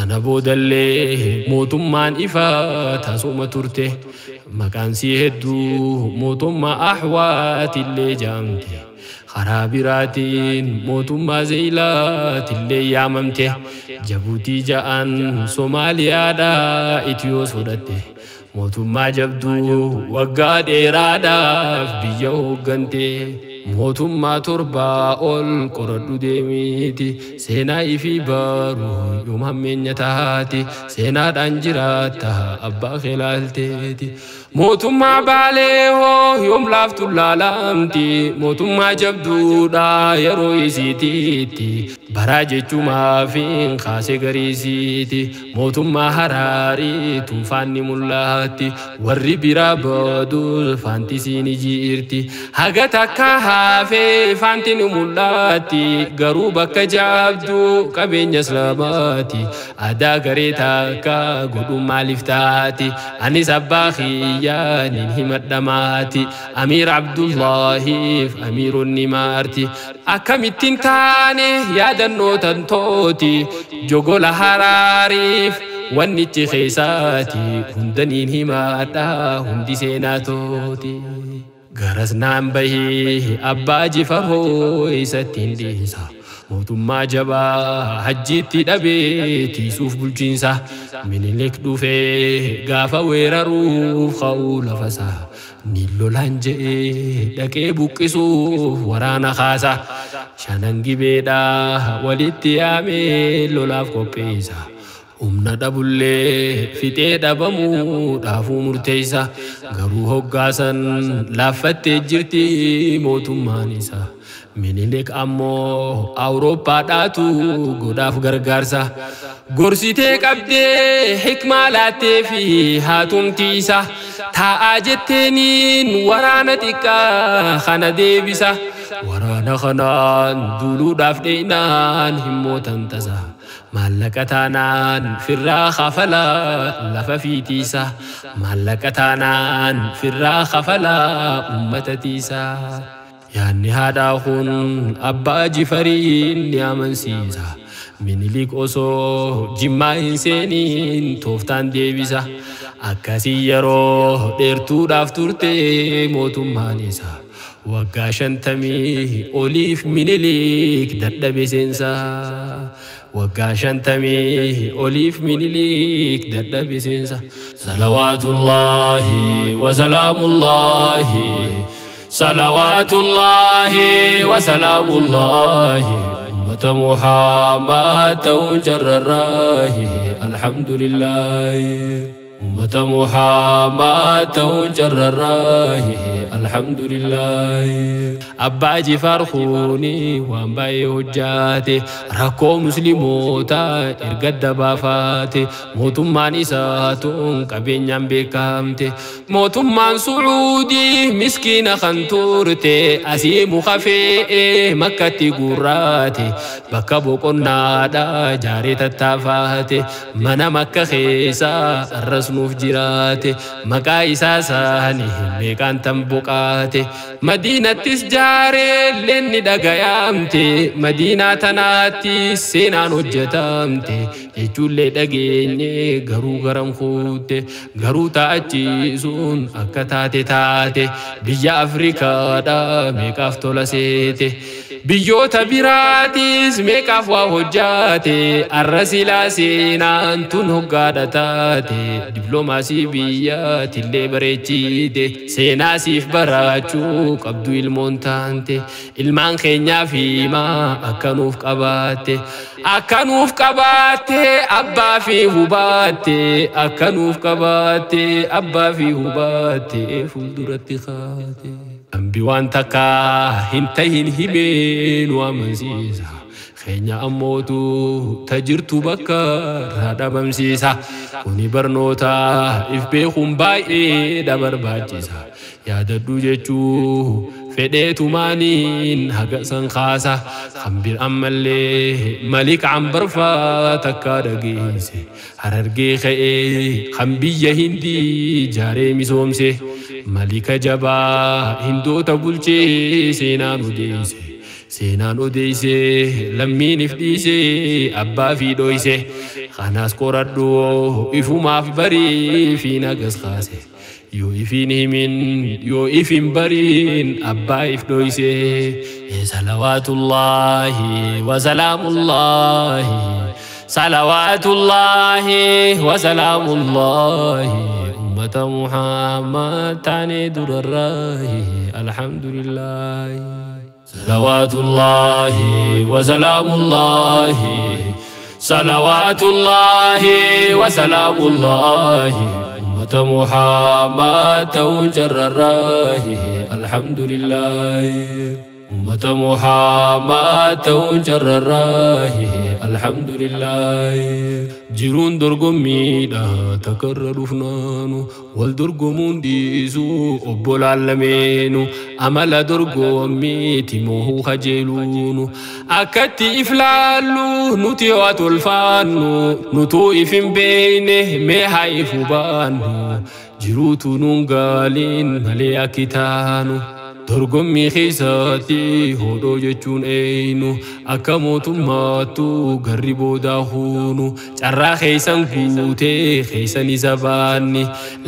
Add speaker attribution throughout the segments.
Speaker 1: Sana boodallee mootummaan ifaa tasuma turte. Maqaan sii hedduu mootummaa Ahwaatillee jaamte. Karaa biraatiin mootummaa Zeeyilaatillee yaamamte. Jabuutii ja'an Somaaliyaadhaa Itiyoos fudhatte. Mootummaa jabduu waggaa dheeraadhaaf biyya hooggante. Mootummaa torbaa ol qoradhu deemiiti. Seenaa ifii baruu yoom hammeenya taati. Seenaadhaan jiraatta abbaa kee laalteeti. Mootummaa Baalee hoo yoom laaftu laalamti. Mootummaa jabduudha yeroo isiitiitti. Baraa jechumaafin kaasee gariisiiti. Mootummaa Haraarii tunfaanni mul'atti. Warri biraa baduus faanti siin jirti. Haga takka hafee faanti ni mul'atti. Garuu bakka jabduu qabeenya islaamaati. Aadaa garee takka godhuun maaliif taati? Anis abbaa kiyyaa nin himadha maati. Amiir Abdullaahiif amiironni maarti. Akkamittiin taane yaadannoo tantooti. Jogola Haraariif wannichi keessaati. Hundaniin himadha hundi seenaa tooti. Garas naan bahee abbaa Jifarhoo isatti hin dhiisa. Mootummaa jabaa hajjiitti dhabee tiisuuf bulchiinsa. Minilik dhufee gaafa weeraruuf ka'uu lafasaa. Ni lolaan je'ee dhaqee buqqisuuf waraana kaasa. Shanan gibeedhaa walitti yaamee lolaaf qopheessa. Humna dhabullee fixee dhabamuu dhaafuu murteessa. Garuu hoggaasan laaffattee jirti mootummaan isaa. Minilik ammoo Awurooppaadhaatu godhaaf gargaarsa. Gorsitee qabdee hikmaa laattee fi haatumti isa. Taa'aa jetteeniin waraana xiqqaa kana deebisa. Waraana kanaan duuluudhaaf dheeyinaan hin mootan tasa. Maallaqa taanaan firraa kafalaa lafa fiitiisa. Maallaqa taanaan firraa kafalaa uummata tiisa. Yaanni haadhaa kun abbaa Jifariin ni amansiisa. Minilik osoo Jimmaa hin seeniin tooftaan deebisa. Akkasii yeroo dheertuudhaaf turte mootummaan isaa. Waggaa 50 oliif Minilik dadhabe seensa. Waggaa 50 oliif Minilik dadhabe seensa. Salawaatullaahi wa salaamullaahi. Salawaatullaahi wa salaamullaahi. Ummata Muhammad ta'uun jarrarraahi. Alhamdulillaahi. Ummata Muhammad ta'uun jarrarraahi. Alhamdulillaahi. Abbaa Jifaar kuni waan baay'ee hojjaate. Rakkoo musliimoota erga dabaafaate. Mootummaan isaa tun qabeenyaan beekamte. Mootummaan Sucuudii miskiina kan turte. Asii muka fe'ee makkatti gurraate. Bakka boqonnaadha jaaree tattaafaate. Mana makka keessa arras nuuf jiraate. Maqaa isaa saanii meeqaan tan boqaate. Madiinattis jaaree leenni dhagayaamte. Madiinaa tanaatti seenaan hojjetamte. Jechuullee dhageenye garuu garam kuutte. Garuu ta'achiisuun akka taate taate. Biyya Afrikaadha meeqaaf tola seete. Biyyoota biraatis meeqaaf waa hojjaate. Arra silaa seenaan tun hoggaadha taate. Dippiloomaasii biyyaatillee bareechite. Seenaa siif barachuu qabdu ilmoon taante. Ilmaan keenyaaf himaa akka nuuf qabaatte. Akka nuuf qabaatte abbaa fi hubaatte. Akka nuuf qabaatte abbaa fi hubaatte fuulduratti kaate. Dambi waan takkaa hin tahin himee nu amansiisa. Keenya ammootu tajirtu bakka irraa dhabamsiisa. Kuni barnoota if beekuun baay'ee dha barbaachisa. Yaadadhu jechuu fedheetumaaniin haga san kaasa. Kan bir ammallee Malik Ambarfaa takkaa dhageesse. Harargee ka'ee kan biyya Hindii jaaree misoomse. Malika jabaa hindoota bulchee seenaan odeesse. Seenaan odeeyse lammiin if dhiise abbaa fi dhoyse kanaas qoradhu ifumaaf barii fi nagas kaase yoo ifin himin yoo ifin bariin abbaa if dhoyse. Salawaatullaahi wasalaamullaahi salawaatullaahi wasalaamullaahi ummata Muhammad taane durarraahi alhamdulillaahi. Salawaatullaahi wasalaamullaahi salawaatullaahi wasalaamullaahi ummata Muhammad ta'uun jarrarraahi alhamdulillaahi. Ummata Muhammad ta'uun jarrarraahi alhamdulillaahi. Jiruun dorgommiidha takkarra dhufnaanu wal dorgomuun dhiisu obbolaan lameenu amala dorgommiiti moohuu kajeeluunu akkatti if laallu nuti waa tolfaannu nutuu if hin beeyne mee haa if hubaannu jiruutu nuun gaaliin malee akki taanu. Dorgommii keessatti hodhoo jechuun eenyu akka mootummaattu garri boodaa huunu carraa keessan guutee keessan isa baanni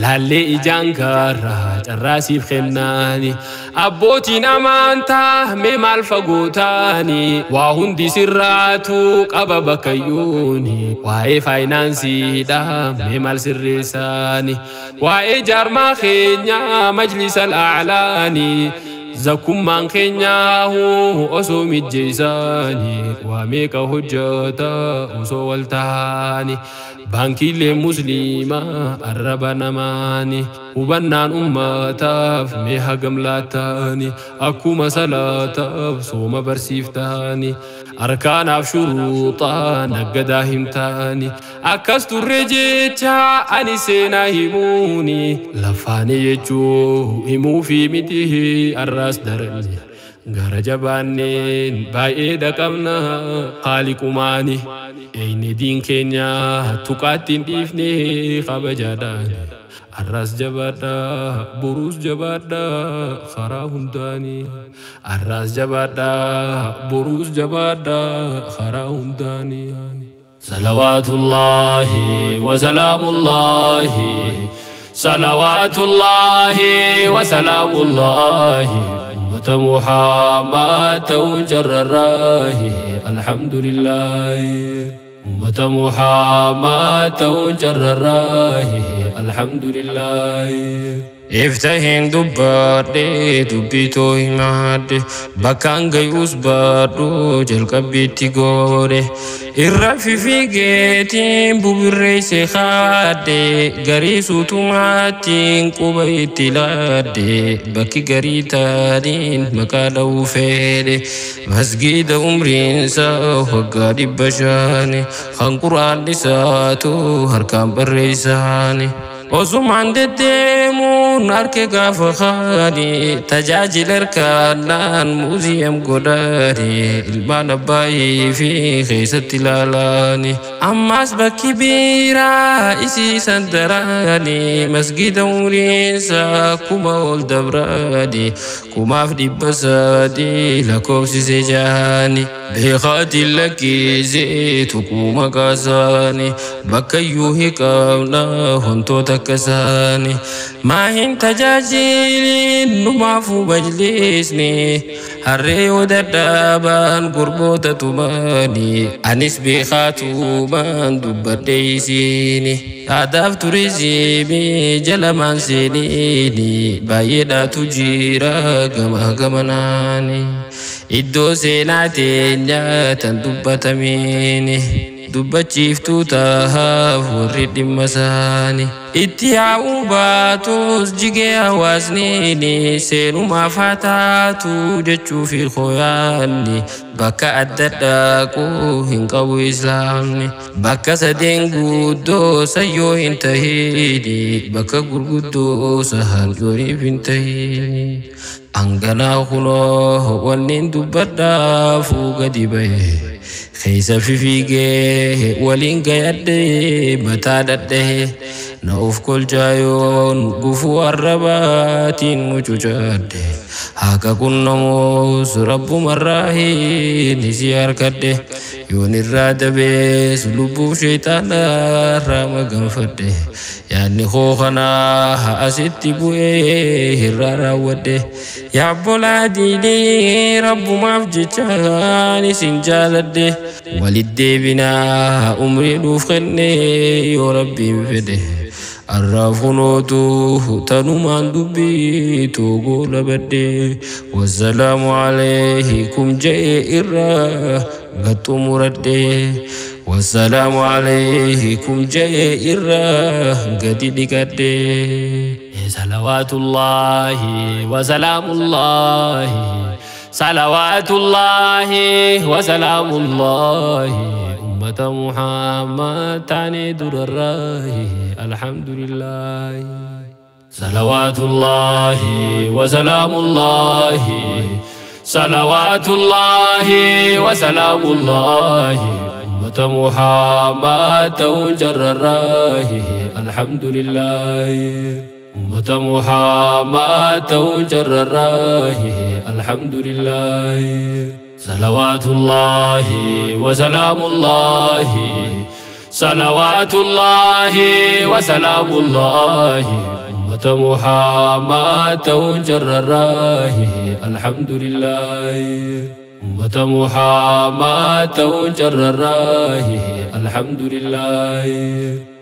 Speaker 1: laallee ijaan gaarraa carraa siif kennaani abbootiin amantaa mee maal fagoo taani waa hundi sirraatu qaba bakkayyuuni waa'ee faayinaansiidha mee maal sirreessaani waa'ee jaarmaa keenyaa majlisa al'aalaani zakkummaan keenyaahu osoo mijjeessaani waa meeqa hojjata osoo wal taani baankiilee musliimaa arraba namaani hubannaan ummataaf mee hagam laattaani akkuma salaataaf sooma barsiiftaani arkaanaaf shuruuxaa naggadaa himtaani akkas turre jecha ani seenaa himuuni lafaani jechuu himuu fi miti arraas daranni gara jabaanneen baay'ee dhaqabna haaliqumaani eyne diin keenya tuqaatti hin dhiifne kabajaadhaan arraas jabaadha boruus jabaadha karaa hundaani arraas jabaadha boruus jabaadha karaa hundaani. Salawaatullaahi wasalaamullaahi salawaatullaahi wasalaamullaahi ummata Muhammad ta'uun jarrarraahi alhamdulillaahi. Ummata Muhammad ta'uun jarrarraahi alhamdulillaahi. Iftahin dubbadhe dubbitoo himadhe bakkaan gayuus baadhu jalqabbiitti goone irra fifigeetiin bubirreesse kaadhe garii suutumaattiin quba itti laadhe bakki garii taaniin maqaa dha'uu fedhe masgiida umriinsa waggaa 500 kan quraanni isaatu harkaan barreessaani. Osumaan deddeemuun harka gaafa kaani tajaajila harkaannaan muuziyam godhaani ilmaan abbaayii fi keessatti ilaalaani ammas bakki biiraa isiisan daraani masgida umriinsa 1000 ol dabraani 1300 lakkoofsise jaani beekaatiin lakkiisee tuquu maqaasaani bakkayyuu hiqabna wantoota akkasaani maa hin tajaajilin numaafuu majlisni harree yoo dadhaabaan gurboota tumaani anis beekaatumaan dubbadhe isiini aadaaf turizimii jalamaan seeniini baay'eedhaatu jira gama gamanaani iddoo seenaa teenyaa tan dubbatamiini dubbachiiftuu tahaaf warri dhimma isaani itti yaa'uu baatus jigee hawaasniini seenumaaf haa taatu jechuufi qoyaanni bakka adda dhaquu hin qabu islaamni bakka sadeen guddoo sayyoo hin tahiini bakka gurguddoo sahan yooniif hin tahiini hanganaa kunoo wanniin dubbadhaafuu gadi bahe keessa fifiigee waliin gayadhee mataa dhadhee Na of kolchaayoon gufuu arrabaatiin mucucaadhe. Haqa qunnamuus rabbumarraahin isii harkadhe. Yoon irraa dabees lubbuuf sheeyxaanarraa maganfadhe. Yaadni koo kanaa asitti bu'ee irraa raawwadhe. Yaa obbolaa diinii, rabbumaaf jechaan isin jaaladhe. Walit deebinaa umrii nuuf kenne yoo rabbiin fedhe. Arraaf kunootu tanumaan dubbiitu goolabadhe. Wassalaamu alaykum je'e irraa gaxumuradhe. Wassalaamu alaykum je'e irraa gadi dhiqadhe. Salawaatullaahi wasalaamullaahi, salawaatullaahi wasalaamullaahi, ummata Muhammad taane durarraahi, alhamdulillaahi. Salawaatullaahi wasalaamullaahi, salawaatullaahi wasalaamullaahi, ummata Muhammad ta'uun jarrarraahi, alhamdulillaahi. Ummata Muhammad ta'uun jarrarraahi, alhamdulillaahi. Salawaatullaahi wasalaamullaahi, salawaatullaahi wasalaamullaahi, ummata Muhammad ta'uun jarrarraahi, alhamdulillaahi. Ummata Muhammad ta'uun jarrarraahi, alhamdulillaahi.